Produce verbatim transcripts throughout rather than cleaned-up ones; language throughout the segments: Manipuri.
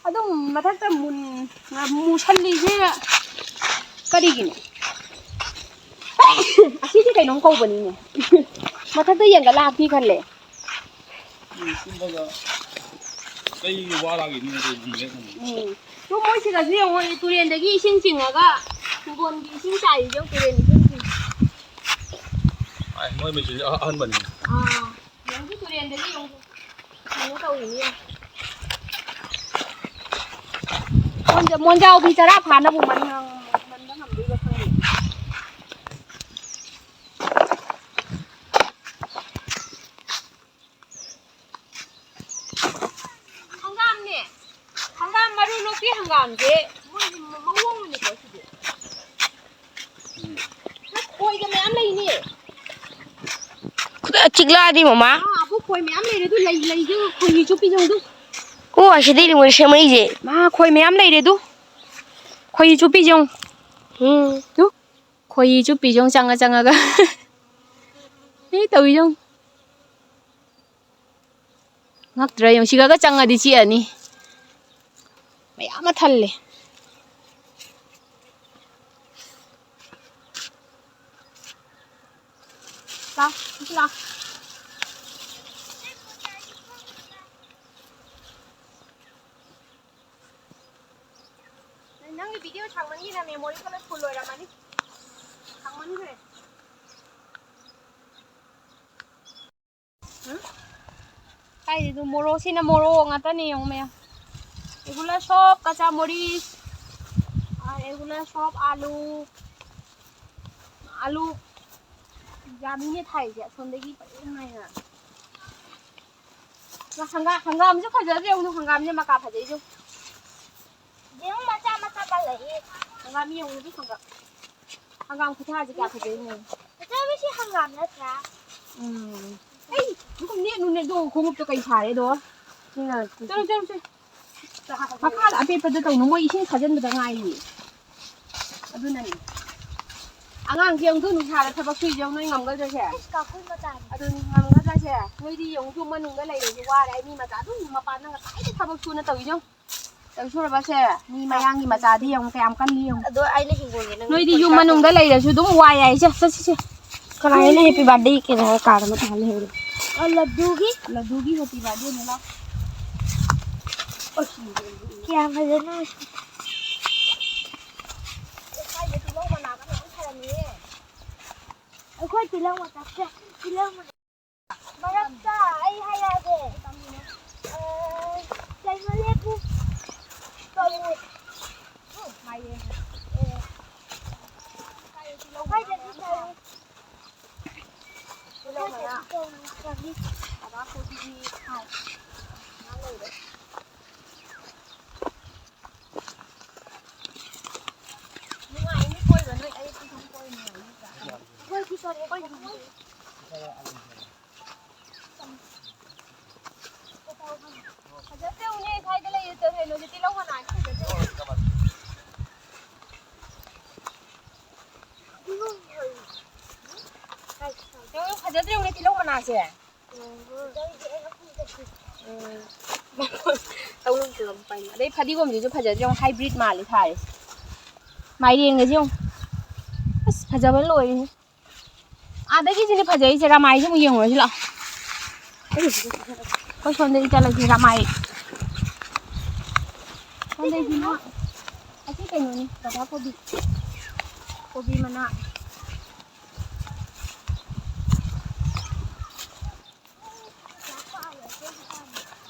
ꯑꯗꯨꯝ ꯃꯊꯛꯇ ꯃꯨꯟ-, ꯃꯨꯁꯜꯂꯤꯁꯦ ꯀꯔꯤꯒꯤꯅꯣ? ꯑꯁꯤꯗꯤ ꯀꯩꯅꯣꯝ ꯀꯧꯕꯅꯤꯅꯦ꯫ ꯃꯊꯛꯇ ꯌꯦꯡꯒꯠꯂ ꯍꯥꯞꯄꯤ ꯈꯜꯂꯦ꯫ ꯎꯝ, ꯇꯨꯝꯕꯒ ꯀꯩ ꯋꯥꯔꯥꯒꯤꯅꯣ ꯑꯗꯨ ꯌꯦꯡꯉꯨꯅꯦ꯫ ꯎꯝ꯫ ꯇꯨ ꯃꯣꯏ ꯁꯤꯗꯁꯨ ꯌꯦꯡꯉꯣ, ꯇꯨꯔꯦꯟꯗꯒꯤ ꯏꯁꯤꯡ ꯆꯤꯡꯉꯒ ꯍꯤꯡꯒꯣꯜꯒꯤ ꯏꯁꯤꯡ ꯆꯥꯏꯔꯤꯁꯦ ꯌꯦꯡꯉꯨ, ꯇꯨꯔꯦꯟ ꯏꯁꯤꯡ ꯆꯤꯡ-, ꯑꯥꯏ, ꯃꯣꯏ ꯃꯦꯆꯤꯟꯁꯦ ꯑꯍ-, ꯑꯍꯟꯕꯅꯤ꯫ ꯑꯥ, ꯌꯦꯡꯉꯨ ꯇꯨꯔꯦꯟꯗꯒꯤ ꯌꯦꯡꯉꯨ꯫ ꯀꯩꯅꯣ ꯇꯧꯔꯤꯅꯦ ꯌꯦꯡꯉꯨ꯫ ꯃꯣꯟꯖ-, ꯃꯣꯟꯖꯥꯎꯕꯤ ꯆꯔꯥ ꯐꯥꯅꯕ ꯃꯟ-, ꯃꯟꯕ ꯉꯝꯗꯣꯏꯕ ꯈꯪꯗꯦ꯫ ꯍꯪꯒꯥꯝꯅꯦ꯫ ꯍꯪꯒꯥꯝ ꯃꯔꯨ ꯂꯣꯛꯄꯤ ꯍꯪꯒꯥꯝꯁꯦ ꯃꯣꯏꯒꯤ ꯃꯑꯣꯡ ꯑꯃꯅꯤꯀꯣ ꯁꯤꯗꯤ꯫ ꯈꯣꯏꯒ ꯃꯌꯥꯝ ꯂꯩꯅꯦ꯫ ꯈꯨꯗ ꯆꯤꯛꯂꯛꯑꯗꯤ ꯃꯃꯥ꯫ ꯑꯥ, ꯑꯕꯣꯛ ꯈꯣꯏ ꯃꯌꯥꯝ ꯂꯩꯔꯦ ꯑꯗꯨ ꯂꯩ, ꯂꯩꯁꯦ ꯈꯣꯏꯍꯤ ꯆꯨꯞꯄꯤꯁꯦ ꯑꯗꯨ꯫ ꯑꯣ, ꯑꯁꯤꯗꯩꯅꯦ ꯃꯣꯏꯅ ꯁꯦꯝꯃꯛꯏꯁꯦ꯫ ꯃꯥ ꯈꯣꯏ ꯃꯌꯥꯝ ꯂꯩꯔꯦ ꯑꯗꯨ꯫ ꯈꯣꯏꯍꯤ ꯆꯨꯞꯄꯤꯁꯦ ꯌꯦꯡꯉꯨ꯫ ꯎꯝ꯫ ꯇꯨ꯫ ꯈꯣꯏꯍꯤ ꯆꯨꯞꯄꯤꯁꯦ ꯌꯦꯡꯉꯨ ꯆꯪꯉ ꯆꯪꯉꯒ꯫ ꯃꯤ ꯇꯧꯔꯤꯁꯦ ꯌꯦꯡꯉꯨ꯫ ꯉꯛꯇ꯭ꯔꯥ ꯌꯦꯡꯉꯨ, ꯁꯤꯒꯒ ꯆꯪꯉꯗꯤ ꯆꯤꯛꯑꯅꯤ꯫ ꯃꯌꯥꯝ ꯑꯃ ꯊꯜꯂꯦ꯫ ꯂꯥꯎ, ꯁꯤ ꯂꯥꯎ꯫ ꯅꯪꯒꯤ video ꯁꯥꯡꯃꯟꯒꯤꯅ memory ꯒ ꯂꯣꯏ full ꯑꯣꯏꯔꯝꯃꯅꯤ꯫ ꯁꯥꯡꯃꯟꯈ꯭ꯔꯦ꯫ ꯀꯥꯏꯗꯩꯅꯣ ꯃꯣꯔꯣꯛꯁꯤꯅ ꯃꯣꯔꯣꯛ ꯉꯥꯛꯇꯅꯦ ꯌꯦꯡꯉꯨ ꯃꯌꯥꯝ꯫ Regular shop ꯀꯆꯥ ꯃꯣꯔꯤꯁ꯫ ꯑꯥ, regular shop ꯑꯥꯂꯨ꯫ ꯑꯥꯂꯨ ꯌꯥꯝꯃꯤꯅꯦ ꯊꯥꯏꯁꯦ ꯑꯁꯣꯝꯗꯒꯤ ꯄꯔꯦꯡ ꯅꯥꯏꯅ꯫ ꯍꯪꯒꯥ-, ꯍꯪꯒꯥꯝꯁꯦ ꯐꯖꯗ꯭ꯔꯥ ꯌꯦꯡꯉꯨ, ꯍꯪꯒꯥꯝꯁꯦ ꯃꯀꯥ ꯐꯖꯩꯁꯦ ꯌꯦꯡꯉꯨ꯫ ꯌꯦꯔꯨꯝ ꯃꯆꯥ ꯃꯆꯥ ꯄꯜꯂꯛꯏ꯫ ꯍꯪꯒꯥꯝ ꯌꯦꯡꯉꯨ, ꯍꯪꯒꯥꯝ꯫ ꯍꯪꯒꯥꯝ ꯈꯨꯊꯥꯁꯦ ꯀꯌꯥ ꯐꯖꯩꯅꯦ꯫ ꯆꯦꯆꯦ, ꯃꯁꯤ ꯍꯪꯒꯥꯝ ꯅꯠꯇ꯭ꯔꯥ? ꯎꯝ꯫ ꯑꯩ, ꯑꯗꯨꯝ ꯅꯦꯠꯂꯨꯅꯦ, ꯑꯗꯣ ꯈꯣꯡꯎꯞꯇꯣ ꯀꯩ ꯁꯥꯔꯦ ꯑꯗꯣ? ꯆꯠꯂꯨ, ꯆꯠꯂꯨ, ꯆꯠꯂꯨ꯫ ꯃꯈꯥꯗ ꯑꯄꯦꯠꯄꯗ ꯇꯧꯅꯨ, ꯃꯣꯏ ꯏꯁꯤꯡ ꯊꯥꯖꯤꯟꯕꯗ ꯉꯥꯏꯔꯤ꯫ ꯑꯗꯨꯅꯅꯦ꯫ ꯑꯉꯥꯡꯁꯦ ꯌꯦꯡꯉꯨ, ꯅꯨꯡꯁꯥꯗ ꯊꯕꯛ ꯁꯨꯏꯁꯦ ꯌꯦꯡꯉꯨ, ꯅꯣꯏ ꯉꯝꯒꯗ꯭ꯔꯁꯦ? ꯑꯁ, ꯀꯥꯀꯨ ꯃꯆꯥꯅꯤ꯫ ꯑꯗꯨꯅꯤ, ꯉꯝꯒꯗ꯭ꯔꯁꯦ? ꯅꯣꯏꯗꯤ ꯌꯦꯡꯉꯨ, ꯌꯨꯝ ꯃꯅꯨꯡꯗ ꯂꯩꯔꯁꯨ ꯋꯥꯔꯦ, ꯑꯩ ꯃꯤ ꯃꯆꯥ ꯑꯗꯨꯝ ꯃꯄꯥꯟꯗ ꯉꯁꯥꯏꯗꯩ ꯊꯕꯛ ꯁꯨꯅ ꯇꯧꯏꯁꯦ ꯌꯦꯡꯉꯨ꯫ ꯇꯧꯁꯨꯔꯕꯁꯦ, ꯃꯤ ꯃꯌꯥꯡꯒꯤ ꯃꯆꯥꯗꯤ ꯌꯦꯡꯉꯨ, ꯀꯌꯥꯝ ꯀꯜꯂꯤ ꯌꯦꯡꯉꯨ꯫ ꯑꯗꯣ ꯑꯩꯅ ꯍꯤꯡꯒꯣꯜꯒꯤ ꯅꯪ ꯅꯣꯏꯗꯤ ꯌꯨꯝ ꯃꯅꯨꯡꯗ ꯂꯩꯔꯁꯨ ꯑꯗꯨꯝ ꯋꯥꯏ ꯍꯥꯏꯁꯦ꯫ ꯆꯠꯁꯤꯁꯦ꯫ ꯀꯅꯥ ꯍꯥꯏꯅ happy birthday ꯀꯩꯅꯣ card ꯑꯃ ꯊꯥꯍꯜꯂꯦ ꯍꯥꯏꯕꯗꯣ? ꯑ, ꯂꯗꯨꯒꯤ? ꯂꯗꯨꯒꯤ happy birthday ꯅꯦ, ꯂꯥꯎ꯫ ꯀꯌꯥꯝ ꯐꯖꯅ꯫ ꯁ꯭ꯋꯥꯏꯗ ꯇꯤꯜꯍꯧ ꯃꯅꯥꯒ ꯃꯌꯥꯝ ꯊꯥꯔꯝꯃꯤꯌꯦ꯫ ꯑꯩꯈꯣꯏ ꯇꯤꯜꯍꯧ ꯃꯇꯝꯁꯦ, ꯇꯤꯜꯍꯧ ꯃꯅꯥ꯫ ꯃꯔꯛꯇ ꯑꯩ ꯍꯥꯏꯔꯛꯑꯒꯦ꯫ ꯑ, ꯀꯩꯅꯣ ꯂꯦꯞꯄꯨ꯫ ꯇꯧ꯫ ꯃꯥꯏꯔꯦꯟ꯫ ꯑꯦ꯫ ꯁ꯭ꯋꯥꯏꯗꯗꯤ ꯇꯧ꯫ ꯁ꯭ꯋꯥꯏꯗꯗꯤ ꯇꯧ꯫ ꯑꯗꯥ ꯀꯣꯕꯤ ꯊꯥꯏ꯫ ꯉꯥ ꯂꯩꯔꯦ꯫ ꯅꯨꯡꯉꯥꯏꯅꯤ ꯀꯣꯏꯕ ꯅꯣꯏ ꯑꯌꯨꯛꯇ ꯁꯨꯝ ꯀꯣꯏ ꯅꯨꯡꯉꯥꯏꯅꯤ ꯅꯠꯇ꯭ꯔꯥ? ꯑꯩꯈꯣꯏꯗꯤ ꯀꯔꯤ ꯀꯣꯏ ꯐꯖꯗ꯭ꯔꯦ ꯎꯅꯦ ꯁ꯭ꯋꯥꯏꯗ ꯂꯩꯔꯤꯁꯦ ꯀꯩꯅꯣꯁꯦ ꯇꯤꯜꯍꯧ ꯃꯅꯥꯁꯦ ꯐꯖꯗ꯭ꯔꯦ ꯎꯅꯦ꯫ ꯌꯦꯡꯉꯨ, ꯐꯖꯗ꯭ꯔꯦ ꯎꯅꯦ ꯇꯤꯜꯍꯧ ꯃꯅꯥꯁꯦ꯫ ꯎꯝ꯫ ꯑꯗꯩ ꯐꯗꯤꯒꯣꯝꯁꯤꯁꯨ ꯐꯖꯗ꯭ꯔꯦ, ꯌꯦꯡꯉꯨ, hybrid ꯃꯥꯜꯂꯦ ꯊꯥꯔꯤꯁꯦ꯫ ꯃꯥꯏꯔꯦꯟꯒꯁꯦ ꯌꯦꯡꯉꯨ꯫ ꯑꯁ, ꯐꯖꯕ ꯂꯣꯏꯔꯦꯍꯦ꯫ ꯑꯥꯗꯒꯤꯁꯤꯅꯦ ꯐꯖꯩꯁꯦ, ꯔꯃꯥꯏꯁꯦ ꯑꯃꯨꯛ ꯌꯦꯡꯉꯨꯔꯁꯤ ꯂꯥꯛꯑꯣ꯫ ꯑꯩꯈꯣꯏ ꯁꯣꯝꯗꯒꯤ ꯆꯠꯂꯁꯤ, ꯔꯃꯥꯏ꯫ ꯁꯣꯝꯗꯒꯤꯁꯤꯅ ꯑꯁꯤ ꯀꯩꯅꯣꯅꯤ, ꯗꯗꯥ ꯀꯣꯕꯤ꯫ ꯀꯣꯕꯤ ꯃꯅꯥ꯫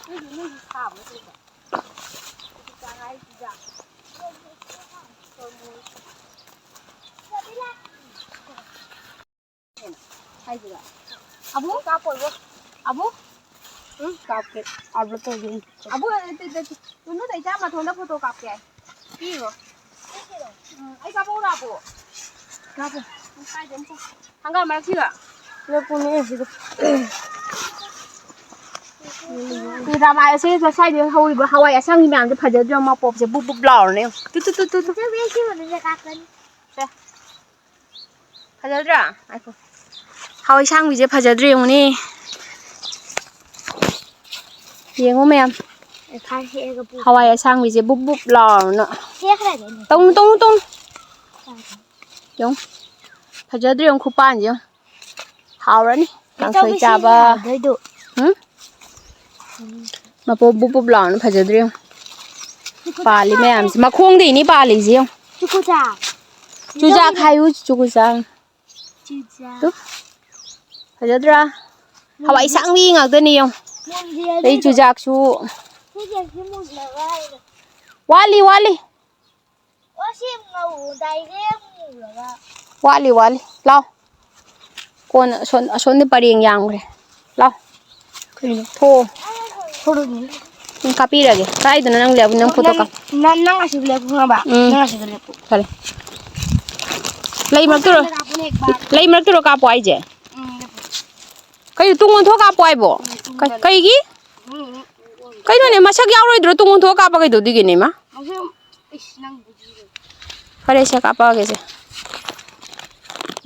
ꯅꯣꯏꯁꯨ, ꯅꯣꯏꯁꯨ ꯊꯥꯕ꯭ꯔꯣ ꯀꯩꯅꯣ? ꯍꯧꯖꯤꯛ ꯆꯥ ꯍꯥꯏꯁꯤꯗ꯫ ꯍꯥꯏꯁꯤꯔ? ꯑꯕꯨ? ꯀꯥꯞꯄꯣꯏꯕꯣ꯫ ꯑꯕꯨ? ꯎꯝ, ꯀꯥꯞꯀꯦ꯫ ꯑꯕꯨ ꯇꯧꯗꯣꯏꯅꯤ꯫ ꯑꯕꯨ, ꯅꯠꯇꯦ, ꯅꯠꯇꯦ꯫ ꯇꯨꯅꯨ ꯇꯩꯆꯥ ꯃꯊꯣꯟꯗ photo ꯀꯥꯞꯀꯦ꯫ ꯄꯤꯔꯣ꯫ ꯎꯝ, ꯑꯩ ꯀꯥꯞꯄꯛꯎꯔꯥ ꯑꯕꯨ? ꯀꯥꯞꯄꯣ꯫ ꯎꯝ, ꯀꯥꯏꯗꯅꯣ ꯆꯠ-, ꯍꯪꯒꯥꯝ ꯃꯔꯛꯁꯤꯗ꯫ ꯂꯦꯞꯄꯨꯅꯦ ꯁꯤꯗ꯫ ꯔꯃꯥꯏ ꯑꯁꯦ ꯉꯁꯥꯏꯗꯩ ꯍꯧꯔꯤꯕ ꯍꯋꯥꯏ ꯑꯁꯥꯡꯕꯤ ꯃꯌꯥꯝꯁꯦ ꯐꯖꯗ꯭ꯔꯣ? ꯃꯄꯣꯞꯁꯦ ꯕꯨꯞ ꯕꯨꯞ ꯂꯥꯎꯔꯅꯦ꯫ ꯇꯨ, ꯇꯨ, ꯇꯨ, ꯇꯨ, ꯇꯨ꯫ ꯏꯆꯦ, ꯁꯤ ꯃꯅꯨꯡꯗ ꯀꯥꯞꯀꯅꯤ꯫ ꯁꯦ꯫ ꯐꯖꯗ꯭ꯔꯥ? ꯉꯥꯏꯈꯣ꯫ ꯍꯋꯥꯏ ꯑꯁꯥꯡꯕꯤꯁꯦ ꯐꯖꯗ꯭ꯔꯥ ꯌꯦꯡꯉꯨꯅꯦ꯫ ꯌꯦꯡꯉꯣ ꯃꯌꯥꯝ꯫ ꯍꯋꯥꯏ ꯑꯁꯥꯡꯕꯤꯁꯦ ꯕꯨꯞ ꯕꯨꯞ ꯂꯥꯎꯔꯅ꯫ ꯇꯧꯅꯨ, ꯇꯧꯅꯨ, ꯇꯧꯅꯨ꯫ ꯌꯦꯡꯉꯨ꯫ ꯐꯖꯗ꯭ꯔꯣ ꯌꯦꯡꯉꯨ ꯈꯨꯄꯥꯟꯁꯦ ꯌꯦꯡꯉꯨ꯫ ꯍꯥꯎꯔꯅꯤ꯫ ꯀꯥꯡꯁꯣꯏ ꯆꯥꯕ꯫ ꯎꯝ? ꯃꯄꯣꯝ ꯕꯨꯞ ꯕꯨꯞ ꯂꯥꯎꯔꯅ ꯐꯖꯗ꯭ꯔꯣ ꯌꯦꯡꯉꯨ꯫ ꯄꯥꯜꯂꯤ ꯃꯌꯥꯝꯁꯦ꯫ ꯃꯈꯣꯡꯗꯩꯅꯤ ꯄꯥꯜꯂꯤꯁꯦ ꯌꯦꯡꯉꯨ꯫ ꯆꯨꯖꯥꯛ꯫ ꯆꯨꯖꯥꯛ ꯍꯥꯏꯌꯨ, ꯆꯨꯖꯥꯛ꯫ ꯆꯨꯖꯥꯛ꯫ ꯇꯨ꯫ ꯐꯖꯗ꯭ꯔꯥ? ꯍꯋꯥꯏ ꯑꯁꯥꯡꯕꯤ ꯉꯥꯛꯇꯅꯤ ꯌꯦꯡꯉꯨ꯫ ꯑꯗꯩ ꯆꯨꯖꯥꯛꯁꯨ꯫ ꯋꯥꯠꯂꯤ, ꯋꯥꯠꯂꯤ꯫ ꯑꯣ, ꯁꯤ ꯉꯧ-, direct ꯉꯧꯔꯒ꯫ ꯋꯥꯠꯂꯤ, ꯋꯥꯠꯂꯤ꯫ ꯂꯥꯎ꯫ ꯀꯣꯟꯅ ꯑꯁꯣꯟ, ꯑꯁꯣꯝꯗ ꯄꯔꯦꯡ ꯌꯥꯝꯈ꯭ꯔꯦ꯫ ꯂꯥꯎ꯫ ꯀꯩꯅꯣ? ꯊꯣꯛꯑꯣ꯫ ꯊꯣꯛꯂꯛꯑꯣꯅꯦ꯫ ꯎꯝ, ꯀꯥꯞꯄꯤꯔꯒꯦ꯫ ꯀꯥꯏꯗꯅꯣ ꯅꯪ ꯂꯦꯞ-, ꯅꯪ ꯐꯣꯇꯣ ꯅꯪ, ꯀꯥꯞ-, ꯅꯪ, ꯅꯪ ꯑꯁꯤꯗ ꯂꯦꯞꯄꯨ ꯈꯪꯉꯕ? ꯎꯝ꯫ ꯅꯪ ꯑꯁꯤꯗ ꯂꯦꯞꯄꯨ꯫ ꯐꯔꯦ꯫ ꯂꯩ ꯃꯔꯛꯇꯔꯣ? ꯀꯥꯞꯄꯨꯅꯦ, ꯕꯥ-, ꯂꯩ ꯃꯔꯛꯇꯔꯣ ꯀꯥꯞꯄꯣ ꯍꯥꯏꯁꯦ? ꯎꯝ, ꯂꯦꯞꯄꯨ꯫ ꯀꯩꯅꯣ, ꯇꯨꯡ ꯑꯣꯟꯊꯣꯛ ꯀꯥꯞꯄꯣ ꯍꯥꯏꯕꯣ? ꯎꯝ, ꯇꯨꯡ ꯀ-, ꯑꯣꯟꯊꯣꯛ꯫ ꯀꯩꯒꯤ? ꯎꯝ, ꯎꯝ, ꯎꯝ, ꯎꯝ꯫ ꯀꯩꯅꯣꯅꯦ, ꯃꯁꯛ ꯌꯥꯎꯔꯣꯏꯗ꯭ꯔꯣ? ꯇꯨꯡ ꯑꯣꯟꯊꯣꯛꯑ ꯀꯥꯞꯄ ꯀꯩꯗꯧꯗꯣꯏꯒꯦꯅꯦ, ꯏꯃꯥ? ꯃꯁꯛ, ꯏꯁ, ꯅꯪ ꯕꯨꯙꯤꯗꯣ꯫ ꯐꯔꯦꯁꯦ, ꯀꯥꯞꯄꯛꯑꯒꯦꯁꯦ꯫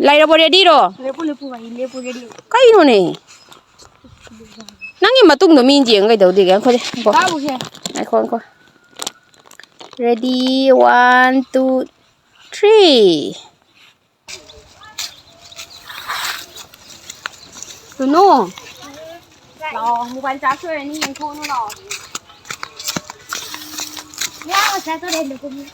ꯂꯩꯔꯕꯣ, ꯔꯦꯗꯤꯔꯣ? ꯂꯦꯞꯄꯨ, ꯂꯦꯞꯄꯨ, ꯚꯥꯏ, ꯂꯦꯞꯄꯨ, ꯔꯦꯗꯤ꯫ ꯀꯩꯅꯣꯅꯦ? ꯅꯪꯒꯤ ꯃꯇꯨꯡꯗꯣ ꯃꯤ ꯌꯦꯡ ꯀꯩꯗꯧꯗꯣꯏꯒꯦ? ꯉꯥꯏꯈꯣꯁꯦ, ꯉꯥꯏꯈꯣ꯫ ꯀꯥꯞꯄꯨꯁꯦ꯫ ꯉꯥꯏꯈꯣ, ꯉꯥꯏꯈꯣ꯫ Ready, one, two, three. ꯇꯨꯅꯨ, ꯂꯥꯛꯑꯣ, mobile charge ꯂꯣꯏꯔꯅꯤ, ꯌꯦꯡꯊꯣꯛꯎꯅꯨ ꯂꯥꯛꯑꯣ꯫ ꯌꯥ, ꯉꯁꯥꯏ ꯇꯨꯔꯦꯜꯗ ꯀꯨꯝꯃꯤ꯫